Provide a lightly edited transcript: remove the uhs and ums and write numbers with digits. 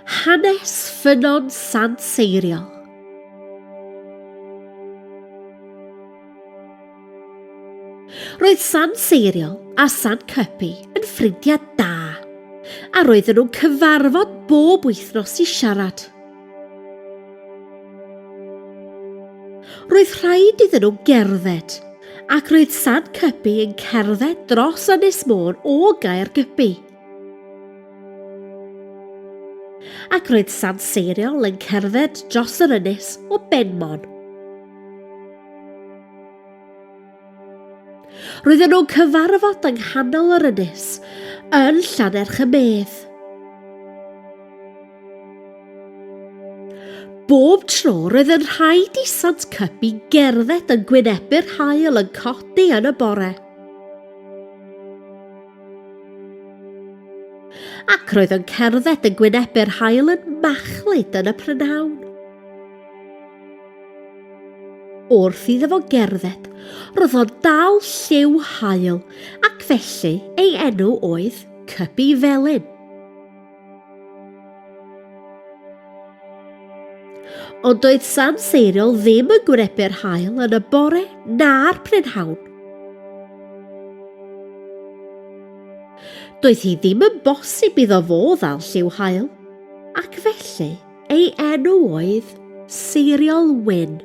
Hanes Ffynnon Sant Seiriol. Roedd Sant Seiriol a Sant Cybi yn ffrindiau da, a roedden nhw'n cyfarfod bob wythnos i siarad. Roedd rhaid iddyn nhw gerdded, ac roedd Sant Cybi yn cerdded dros Ynys Môn o Gaergybi. Ac roedd Sant Seiriol yn cerdded dros yr ynys o Benmon. Roedden nhw'n cyfarfod yng nghanol yr ynys, yn Llannerch y Medd. Bob tro roedd yn rhaid i Sant Cybi gerdded yn gwynebu'r haul yn codi yn y bore. Ac roedd yn cerdded yn gwynebu'r haul yn machlud yn y prynhawn. Wrth iddo fo gerdded, roedd o'n dal lliw haul ac felly ei enw oedd Cybi Felyn. Ond doedd Sam Seiriol ddim yn gwynebu'r haul yn y bore na'r prynhawn. Doedd hi ddim yn bosib iddo fo ddal lliw haul, ac felly ei enw oedd Seiriol Wyn.